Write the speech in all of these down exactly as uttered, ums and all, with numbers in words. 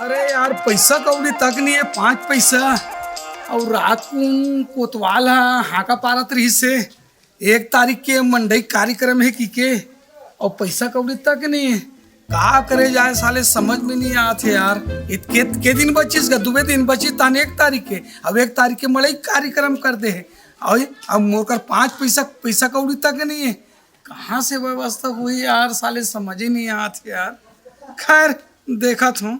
अरे यार, पैसा कौड़ी तक नहीं है, पाँच पैसा। अउ रात कुन कोतवाल ह हाका पारत रहिस हे, एक तारीख के मंडई कार्यक्रम हे कहिके, अउ पैसा कौड़ी तक नहीं है। का करे जाए साले, समझ में नहीं आत हे यार। इतके, के दिन बचिस गा? दुबे दिन बचिस, तान एक तारीख के। अब एक तारीख के मड़ई कार्यक्रम कर दे हे। अउ अब मोकर पाँच पैसा, पैसा कौड़ी तक नहीं है। कहाँ से व्यवस्था होही यार, साले समझ ही नहीं आत हे यार। खैर, देखत हूँ।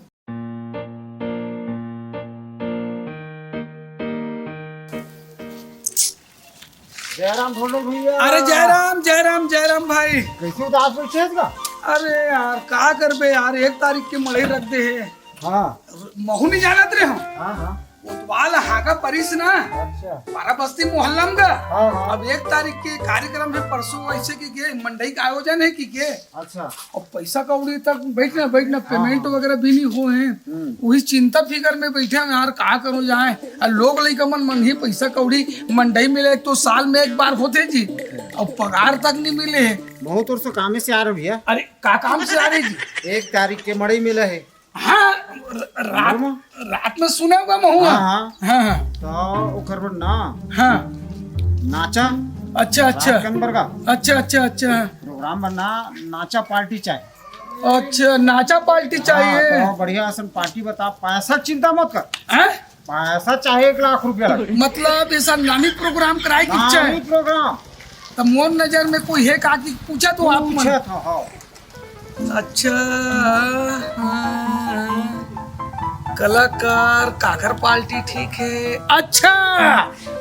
जयराम ढोलक भैया। अरे जयराम, जयराम, जयराम भाई। कैसे उदास बैठे हस गा? अरे यार, का करबे यार, एक तारीख के मड़ई रख दे हे। हाँ। महू नहीं जानत रहे हम। हाँ, हाँ। कोतवाल हाका परिस ना। अच्छा। बारा बस्ती मोहल्ला में गा। हाँ, हाँ। अब एक तारीख के कार्यक्रम हे परसों, ऐसे कहिके मंडई का आयोजन हे कहिके। अच्छा। अब पैसा कौड़ी तक बैठना, बैठना, हाँ, पेमेंट हाँ। वगैरह भी नहीं होहे। हम्म। वही चिंता फिकर में बैठे हैं यार, का करो जाए। अउ लोग लइका मन मंगही पैसा कौड़ी, मंडई मिले तो साल में एक बार होथे जी, अउ पगार तक नहीं मिले हे। महू तोर से कामे से आ रहे भैया। अरे का काम से आ रहे जी? एक तारीख के मड़ई मिले हे। हाँ, र-, रात, रात में सुने होगा महू। हाँ, हाँ। हाँ, हाँ। तो ओकर बर ना। हाँ। नाचा। अच्छा, अच्छा। रात के अंदर का। अच्छा, अच्छा, अच्छा। प्रोग्राम बर ना, नाचा पार्टी चाहे। अच्छा, नाचा पार्टी चाहिए। हाँ, तो बढ़िया असन पार्टी बता, पैसा चिंता मत कर। हैं? पैसा चाहे एक लाख रुपया लगे। मतलब ऐसा नामी प्रोग्राम कराए के इच्छा है? नामी प्रोग्राम। तो मोर नजर में कोई है का कि पूछा तो आप मन। पूछा था, हाँ। अच्छा, हाँ। कलाकार काकर पार्टी ठीक है? अच्छा,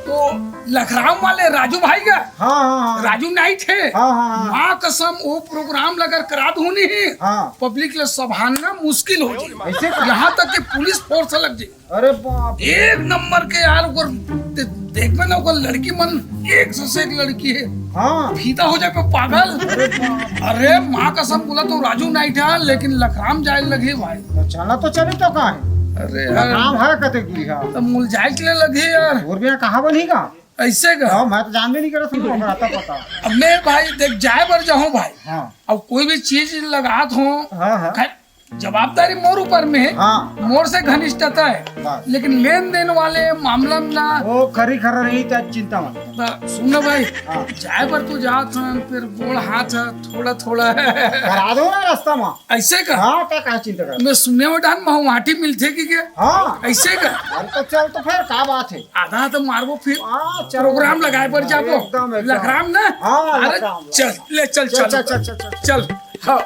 वो लखराम वाले राजू भाई का? हाँ, हाँ, हाँ। राजू नाइट है। हाँ, हाँ, हाँ। माँ कसम, वो प्रोग्राम लगर करा दूँ नहीं, हाँ। पब्लिक ले सभाना मुश्किल हो जाए। ऐसे का? यहाँ तक कि पुलिस फोर्स लग जाए। अरे बाप रे। एक नंबर के यार, ओकर दे-, देखबे ना, ओकर लड़की मन एक से एक लड़की है। हाँ। फीदा हो जाए पे पागल। अरे बाप। अरे माँ कसम बोला तो राजू नाइट है, लेकिन लखराम जाए लगे भाई। तो चला तो चली तो का है? अरे यार। लखराम है कते की है? तो मुल जाए के लिए लगे यार। और भी कहाँ बनी का? ऐसे का? हाँ, मैं तो जानबे नहीं करत हूँ, हमरा आता पता। अब मैं भाई देख जाए बर जाहूँ भाई। हाँ। अब कोई भी चीज लगात हूँ, हाँ, हाँ। खैर, जवाबदारी मोर ऊपर में है, हाँ। मोर से घनिष्ठता है, बस। लेकिन लेन देन वाले मामला में ना। वो खरी खरा रही तो चिंता मत। तो सुन ना भाई, हाँ। जाए पर तू जात हन, फिर गोड़ हाथ है, थोड़ा थोड़ा। करा दो ना रास्ता में। ऐसे का? हाँ, का, का चिंता कर? मैं सुने वो डान महुआटी मिलथे कि क्या? हाँ। ऐसे का? अरे तो चल तो फिर का बात है? आधा तो मारबो फिर। हाँ, चल। प्रोग्राम लगाए पर जाबो। एकदम, एकदम। लखराम ना? हाँ, अरे लखराम। चल, ले चल, चल, चल, चल, चल, चल, चल। चल। हाँ।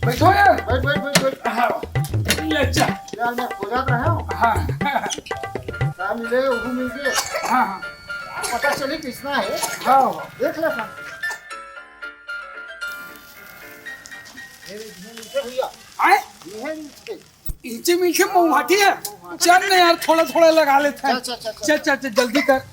बैठो यार। बैठ, बैठ, बैठ, बैठ। हाँ। ले चल। यार, मैं खोजत रहा हूँ। हाँ। का मिले, वो मिल गए। हाँ, हाँ। पता चली किसना है। हाँ। देख ले सन। ये, ये मिलते भैया। आए? ये मिलते। इंचे मिलके मऊहाटी है। चल ना यार, थोड़ा थोड़ा लगा लेते हैं। चल, चल, चल, चल। चल, चल, चल, जल्दी कर।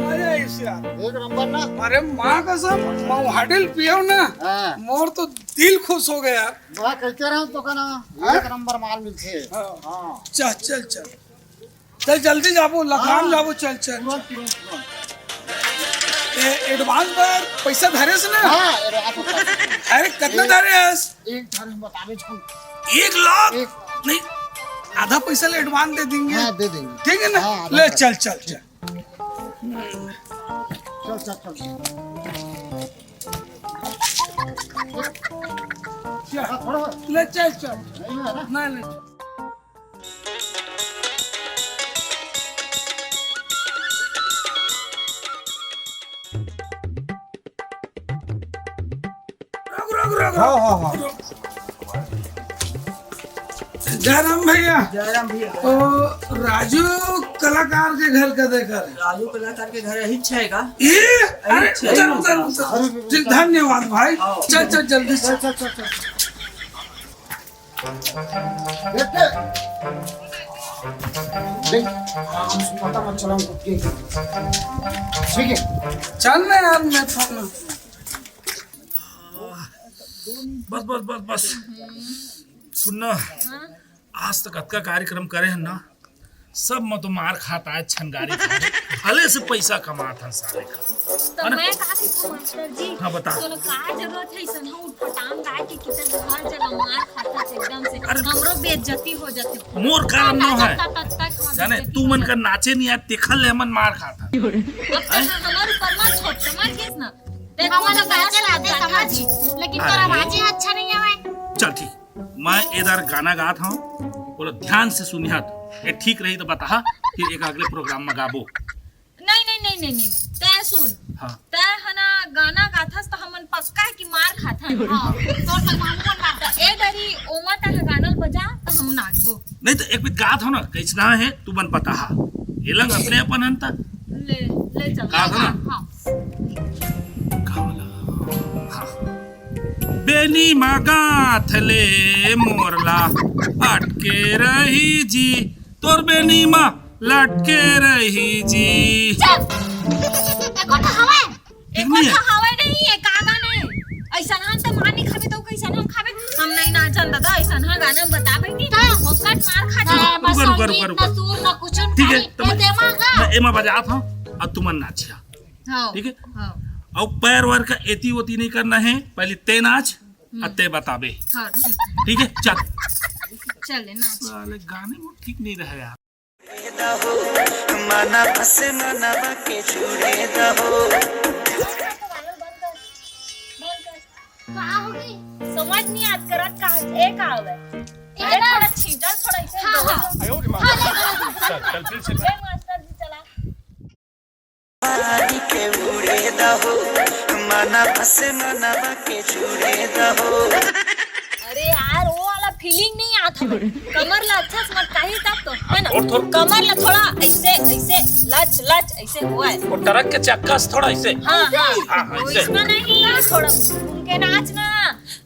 मजा आइस यार। एक नंबर ना। अरे माँ कसम, मऊहाटी ल पियो ना। हाँ। मोर तो दिल खुश हो गया यार। मैं कहते रहा तो का ना, हाँ? एक नंबर माल मिलते। हाँ। हाँ। चल, चल, चल। चल जल्दी जाबो, लखराम हाँ। जाबो, चल, चल, तुरंत, चल। तुरंत, तुरंत। ए, एडवांस बर पैसा धरे से ना? हाँ, एडवांस बर। अरे, कितना एक, धरे हस? एक धरे हम बतावे छन। एक लाख? एक। नहीं, आधा पैसा ले एडवांस दे देंगे। हाँ, दे देंगे। ठीक है ना? हाँ, आधा ले, पैसा। चल, चल, चल। चल, चल, चल। चल। हाँ, थोड़ा, थोड़ा। ले, चल, चल। नहीं हुआ ना? नहीं, नहीं। रुक, रुक, रुक, हाँ, रुक। हाँ, हाँ। जयराम भैया। जयराम भैया। ओ, राजू कलाकार के घर का देखा रे। राजू कलाकार के घर यही छे का? ये? अरे, यही छे। उतर, उतर, उतर। अरे, ठीक, धन्यवाद भाई। आओ। चल, चल, जल्दी चल। चल, चल, चल, चल। देख के। देख, हम पता मत चला हमको के। ठीक है। चल ना यार, मैं फोन। बस, बस, बस, बस। सुन ना, आज तक अतका कार्यक्रम करे हन ना, सब में तो मार खात आए, छनगारी खाए। साले से पैसा कमात हन साले का। तो अरे। मैं कहा कि था मास्टर जी, हाँ, बता। तोला का जरूरत है ऐसन हो उटपटांग गाय के कितने हर जगह मार खाता एकदम से। अरे। हमरो बेइज्जती हो जाते। मोर कारण नो है। तब तक जाने, तू मन का नाचे नहीं आत, तेखर ले मन मार खाता। अब तो हमारे ऊपर मत छोड़, समझ गइस ना? देखो हमन तो नाचे लाते समझ, लेकिन अरे। तोर आवाजे अच्छा नहीं आवे। चल ठीक, मैं एदर गाना गात हूँ, बोलो ध्यान से सुनिहा, ये ठीक रही तो बताहा, फिर एक अगले प्रोग्राम में गाबो। नहीं, नहीं, नहीं, नहीं, नहीं, तै सुन। हाँ। तै है ना गाना गाथस तो हमन पक्का है कि मार खाथन। हाँ, तोर तक मामू मन मार। तो ए डरी ओमा तै गाना बजा तो हम नाचबो। नहीं तो एक बित गात हो ना, कैसना है तू मन बताहा। ये लंग अपने अपन अंतर। ले, ले चल। गात हो ना? हाँ। बेनी मा गाथ ले मोरला अटके रही जी, तोर बेनी मा लटके रही जी। चुप! एको ठो हवय। एको ठो हवय नहीं, ये गाना नहीं। ऐसन हम तो मानी खाबे तो कैसन हम खाबे? हम नहीं नाचन दादा, ऐसन हम गाना बता बैठी। तो फोकट मार खा जाए। रुका, रुका, रुका, रुका। ना सुर, ना कुछ, ठीक है, तो मैं एमा बजात हूँ और तुमन नाचिया। हाँ, ठीक है? हाँ। अब पैर वैर का एती ओती नहीं करना है, पहले ते नाच, हम्म। अते बताबे। हाँ, ठीक है। ठीक है, चल। चल, नाच। साले गाने वो ठीक नहीं रहे यार। समझ नहीं आत करत का, ए का आवे? ए थोड़ा छींटा, थोड़ा इसे हाँ, हाँ। चल, चल, फिर से। ए मास्टर जी, चला। अरे यार, वो वाला फीलिंग नहीं आत हवे। कमर ला अच्छा से मटकाही तब तो, है ना? और थोड़ा कमर ला थोड़ा ऐसे, ऐसे लच, लच ऐसे हुआ है। वो ट्रक के चक्का से थोड़ा ऐसे। हाँ, हाँ। हाँ, हाँ, वो ऐसे। इसमें नहीं, थोड़ा घूम के नाच ना,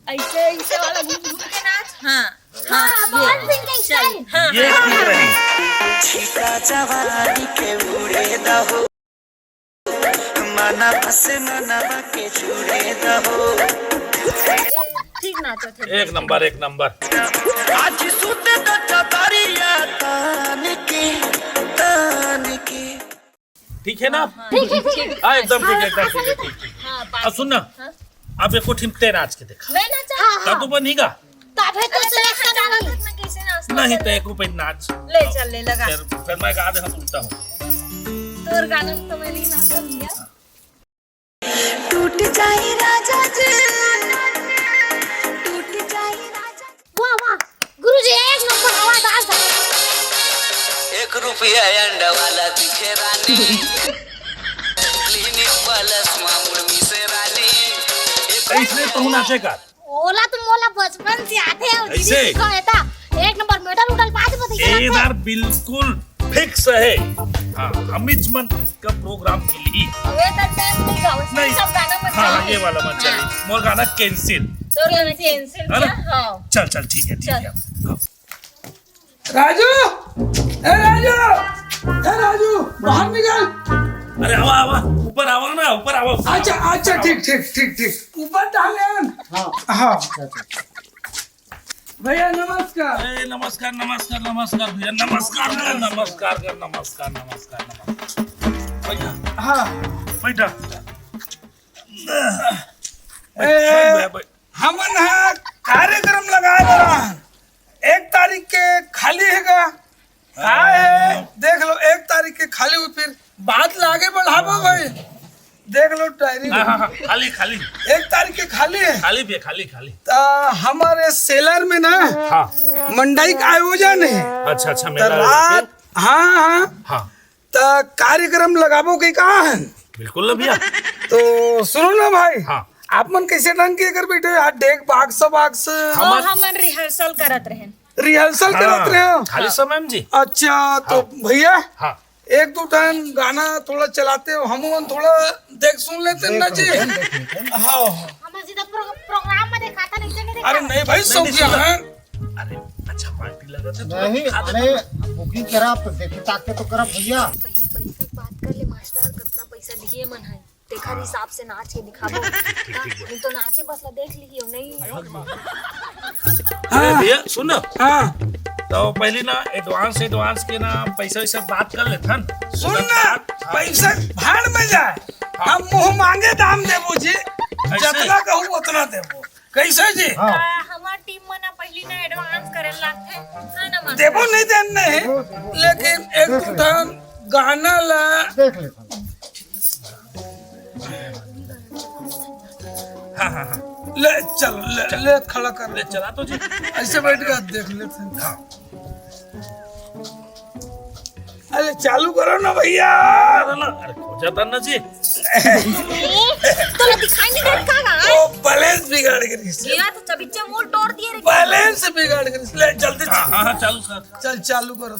ऐसे, ऐसे वाला घूम, घूम के नाच। हाँ, हाँ, हाँ, ये। बहुत दिन के चल, style। हाँ, ये हाँ। ठीक रही। ठीक नाचत हे। एक नंबर, एक नंबर। आज सूते तो चदरिया तान के, तान के। ठीक है ना? हाँ, ठीक है, ठीक है। हाँ, एकदम ठीक, हाँ, एकदम हाँ, ठीक है, हाँ, ठीक, ठीक। हाँ, अब सुन ना, हाँ। अब एको ठिम ते नाच के देखा। मैं नाचा? हाँ, हाँ। तू बनी गा? तभे तो अरे, selection मैं होई। मैं कैसे नाचता नहीं, हूँ? ते को पे नाच। ले चल, ले लगा। फिर, फिर मैं गा दे, हम उल्टा हूँ। तोर गाना तो मैं नहीं नाचता भैया। टूट जाए राजा जी, टूट जाए राजा। वाह, वाह, गुरुजी, एक नंबर आवाज आ गया। एक रुपया अंडा वाला दिखे रानी, क्लिनिक प्लस मामुड़ मिसे रानी। एक इसने तो नाचे का। ओला तो मोला बचपन से आते हैं, ऐसे? दीदी को एता, एक नंबर मेडल उडल बात बताइए ए ना। यार, बिल्कुल फिक्स है। हाँ, हमिच मन का प्रोग्राम के लिए। अबे, तो dance नहीं गाओ, इसमें नहीं। सब गाना मत हाँ, गाओ। ये वाला मत हाँ। चलिए। मोर गाना cancel। तो गाना cancel है ना? क्या? हाँ। चल, चल, ठीक है, ठीक चल। है। हाँ। राजू, ए राजू, ए राजू, बाहर निकल। अरे आवा, आवा, ऊपर आवा ना, ऊपर आवा। अच्छा, अच्छा, ठीक, ठीक, ठीक, ठीक। ऊपर डाले हैं। हाँ। हाँ। अच्छा, अच्छा। भैया नमस्कार। ए, नमस्कार, नमस्कार, नमस्कार भैया, नमस्कार कर, नमस्कार कर, नमस्कार, नमस्कार, नमस्कार। भैया, हाँ। बैठा। ए, बैठ, बैठ। हमन ह कार्यक्रम लगाए बर आन। एक तारीख के खाली हे का? का हे? देख लो, एक तारीख के खाली हो, फिर बात ला आगे बढ़ाबो भाई। देख लो डायरी में। हाँ, हाँ, हाँ, खाली, खाली। एक तारीख के खाली हे। खाली भी हे, खाली, खाली। त हमर सेलर में ना हाँ। मंडई का आयोजन हे। अच्छा, अच्छा, त मेला रात, हाँ, हाँ। हाँ। त कार्यक्रम लगाबो के का हन? बिल्कुल ना भैया। तो सुनो ना भाई, हाँ। आप मन कैसे ढंग के कर बैठे हो यार? डेग बॉक्स, बॉक्स। ओ, हमन रिहर्सल करत रहेन। रिहर्सल हाँ, करत रहे हो? खाली समय में जी। अच्छा, तो हाँ। भैया, हाँ। एक दो ठन गाना थोड़ा चलाते हो, हम मन थोड़ा देख सुन लेते ना जी। हाँ, हाँ। हमर सीधा प्रो-, प्रोग्राम में दिखाता नहीं, नहीं अरे दिखाता। नहीं भाई, नहीं, सौकिया सुन। है। अरे, अच्छा पार्टी लगा था, थोड़ा नहीं, दिखा देता। अरे, बुकिंग करा, देखी ताक के तो करा भैया। पहले पैसा की बात कर ले मास्टर, कितना पैसा दिए मन है, तेखर हाँ। हिसाब से नाच के दिखाबो। ठीक, ठीक, ठीक, ठीक। नहीं तो नाचे बस ला देख लियो, नहीं। अरे भैया, सुन ना। हाँ। तो पहली ना advance, advance के ना पैसा वैसा बात कर लेथन। सुन ना, हाँ। पैसा भाड़ में जाए, हम मुंह मांगे दाम देबो जी, ऐसे? जतना कहू उतना देबो। कैसे जी? हाँ। आ, हमार टीम में ना पहली ना advance करे लागथे, है ना मास्टर? देबो नहीं देन नहीं, लेकिन एक दू ठन गाना ला देख लेथन। हाँ, हाँ, हाँ। ले चल, ले, ले खड़ा कर ले, चला तो जी। ऐसे बैठ के देख लेथन। हाँ। अरे चालू करो ना भैया। अरे ना, अरे हो जाता ना जी। तोला दिखाई नहीं देत का गा? वो बैलेंस बिगाड़ के रखिस। ये तो चबिच्चे मूल तोड़ दिए रे। बैलेंस बिगाड़ के रखिस। ले जल्दी हाँ, हाँ, हाँ, चालू कर। चल चालू करो।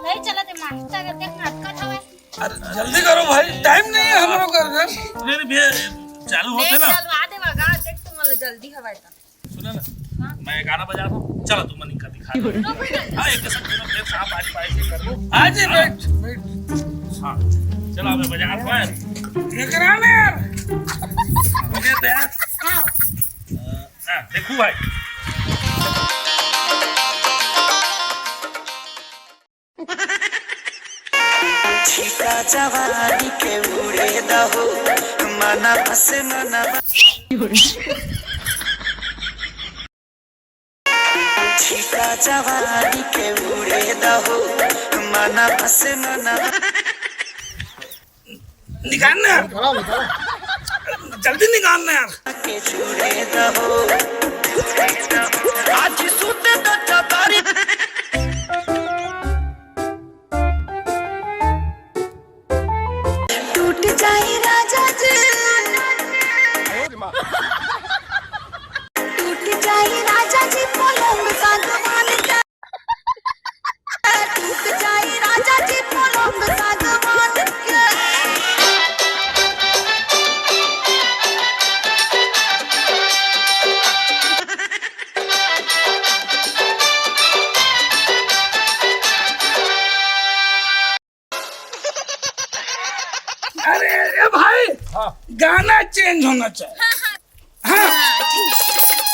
नहीं चला ते मास्टर के देख नाटक हवे। अरे जल्दी करो भाई, टाइम नहीं है हम लोग कर घर। नहीं, नहीं भैया, चालू होते नहीं, ना। चलवा दे मगा, देख तुम्हारा जल्दी हवा है तो। सुना ना, हाँ? मैं गाना बजा रहा हूँ, चलो तुम मनिका दिखा दो। हाँ, एक साथ दोनों फिर साहब बारी बारी से कर लो। हाँ जी, हाँ? बैठ, बैठ। हाँ, चलो मैं बजा रहा हूँ। ये करा ना यार। हो गया तैयार? हाँ। अ, हाँ, देखो भाई। छिका जवानी के उड़े दहो, मना बस मना। छिका जवानी के उड़े दहो, मना बस मना। निकाल ना यार। निकालो, निकालो। जल्दी निकाल ना यार। आज सूते तो चतारी। टूट जाए राजा जी, टूट जाए राजा जी पलंग सागवान का। टूट जाए राजा जी पलंग सागवान के। अरे ए भाई, हाँ। गाना चेंज होना चाहिए। हाँ।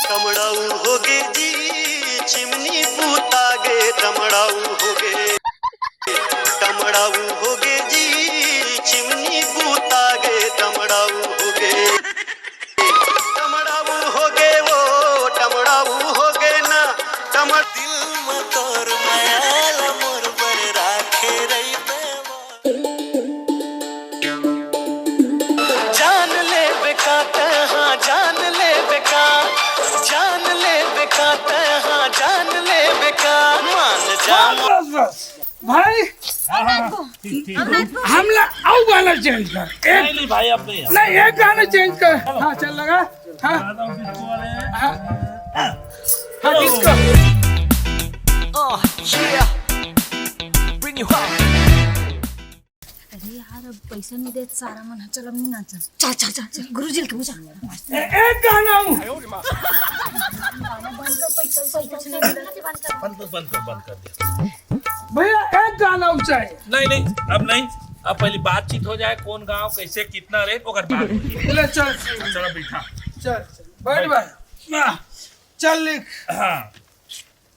टमड़ाऊ होगे जी, चिमनी बूतागे, टमड़ाऊ होगे। टमड़ाऊ होगे जी, चिमनी बूतागे, टमड़ाऊ होगे। टमड़ाऊ होगे वो, टमड़ाऊ होगे ना, टमड़ दिल में तोर मयाल मोर बर राखे रहिबे वो। जान लेबे का तैं हा, जान लेबे का, जान लेबे का तैं हा, जान लेबे का, मान जा। बस, बस, बस। भाई, हाँ, हाँ, हाँ, ठीक, ठीक। हम ला अउ गाना चेंज कर। एक नहीं, नहीं भाई, अब नहीं, अब नहीं, एक गाना चेंज कर। हाँ, चल लगा। हाँ। हाँ, हाँ, डिस्को। अरे यार, अब पैसा नहीं देत सारा मन ह, चल अब नहीं नाचन। चल, चल, चल, चल, गुरुजी के पूछा। ए, एक गाना हूँ। गाना बंद कर, पैसा, पैसा कुछ नहीं मिलत। बंद कर, बंद कर, बंद कर दिया। भैया, एक गाना हूँ चाहिए। नहीं, नहीं, अब नहीं। अब पहले बातचीत हो जाए, कौन गाँव, कैसे, कितना रेट, ओकर बाद बोलिए। ले, चल। चलो, बैठा। चल, चल, बैठ भाई। हाँ, चल लिख। हाँ,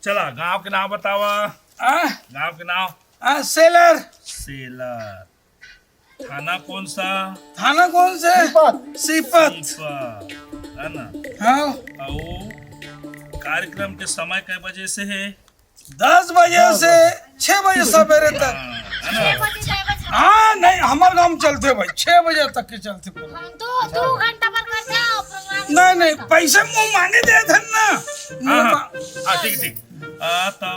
चला, गाँव के नाम बतावा। हाँ? गाँव के नाम। हाँ, सेलर। सेलर। थाना कौन सा? थाना कौन सा? सीपत। सीपत। सीपत, है ना? हाँ। अउ कार्यक्रम के समय कै बजे से है? दस बजे से छह बजे सवेरे तक। हाँ, है ना? हाँ, नहीं, हमार गाँव में चलते भाई, छह बजे तक के चलते पूरा। हम दो, दो घंटा पर करते हैं program। नहीं, नहीं, पैसे मुंह मांगे दे थे ना। हाँ, हाँ, हाँ, ठीक, ठीक। आ, तो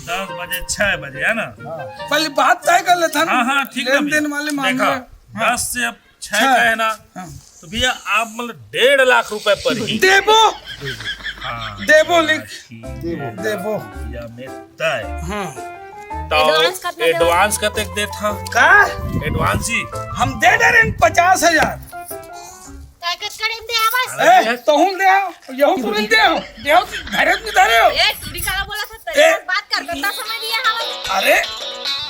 दस बजे, छह बजे, है ना? पहले बात तय कर लेता ना। हाँ, हाँ, ठीक है लेन देन भैया। वाले मामले। देखा, हाँ। दस से अब छह छह। का है ना? हाँ। तो भैया, आप मतलब डेढ़ लाख रुपए पर ही देबो। हाँ, देबो लिख। ठीक है। देबो। भैया, मैं तय। हाँ। तो advance कतना देबो? Advance कतेक देत हा? का? Advance ही। हम दे दे रहे हैं पचास हजार। काय कचकड़े में दे आवाज? अरे ए, तोहूं दे आओ, यहू तुरंत दे आओ, दे आओ, धरे भी धरे हो। ए, टूरी काला बोला था, ए। तेरे बात कर, कितना समय दिया हवा? अरे,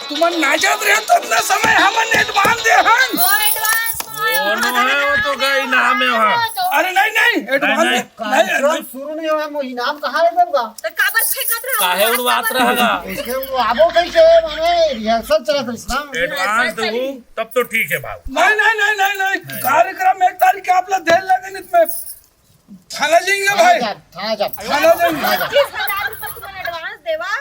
तुमन नाचत रहे तो इतना समय हमन advance दे हन। ओ, advance तो है, और वो है, वो तो गई ना, हमें वहाँ। तो अरे नहीं, नहीं, advance नहीं, नहीं। नहीं, कार्यक्रम नहीं। शुरू नहीं होय, मोर इनाम कहाँ ले देबगा? त काबर फेंकत रहा? काहे उड़वात रहेगा? उसके उड़वाबो कइसे, माने rehearsal चलत रहिस ना। Advance देहूँ, तब तो ठीक है भाई। नहीं, नहीं, नहीं, नहीं, नहीं। कार्यक्रम एक तारीख के आप लोग देर लगे, नहीं तो मैं थाना जाएंगे भाई। थाना जा, थाना जा, थाना जाएंगे। पच्चीस हजार रुपया तुमन advance देवा,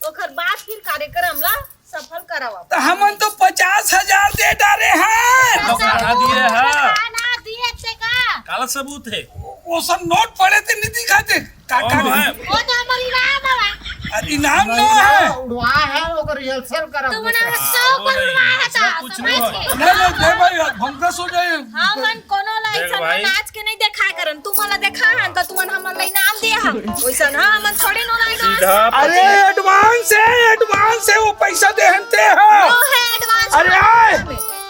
ओकर बाद फिर कार्यक्रम ला सफल करावा। त हमन तो पचास हजार दे डारे हैं। तो कहाँ दिए हैं? ना दिए ते का? काला सबूत है? वो सब नोट पड़े थे, नहीं दिखाते। का, का, कौन है? वो तो हमर इनाम है। अरे इनाम ना है। उड़वा है, ओकर rehearsal करा। तुमन हमर सौ करोड़ उड़वा है, समझ के। नहीं, नहीं, देख भाई, भंगस हो जाए। हमन कोनो ला देख ऐसा भाई। नाच के नहीं देखा करन, तुमन ला देखा हन त तुमन हमन ला इनाम दिया हन। वैसा ना हमन थोड़े नो ला सीधा advance। अरे advance है, advance है, वो पैसा दे हन ते हा। वो है advance। अरे आए।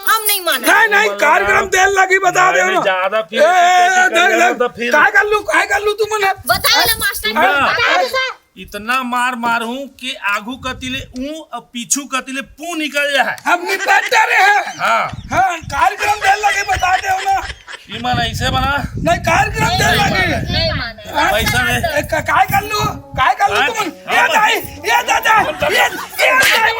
हम नहीं माना। नहीं, नहीं, कार्यक्रम देर लगी, बता दे ना। ज्यादा फिर ए, ए, देख, देख, काय कर लू, काय कर लू तुमन? बता ना मास्टर, बता दे। इतना मार मारहूँ कि आगू कति ले ऊँ अउ पीछू कति ले पू निकल जाए। हम निपट डरे हैं। हाँ। हाँ, कार्यक्रम देर लगे, बता दे ना। ई मन ऐसे बना। नहीं, कार्यक्रम देर लगे। नहीं माने। हाँ? पैसा दे। ए, का-, काय कर लू? काय कर लू तुमन? हाँ? ये दाई, ये दादा, ये, ये दाई, ये दाई,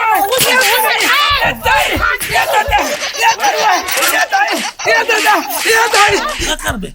ये दाई, ये दादा, ये दाई, ये दादा, ये दाई। का करबे?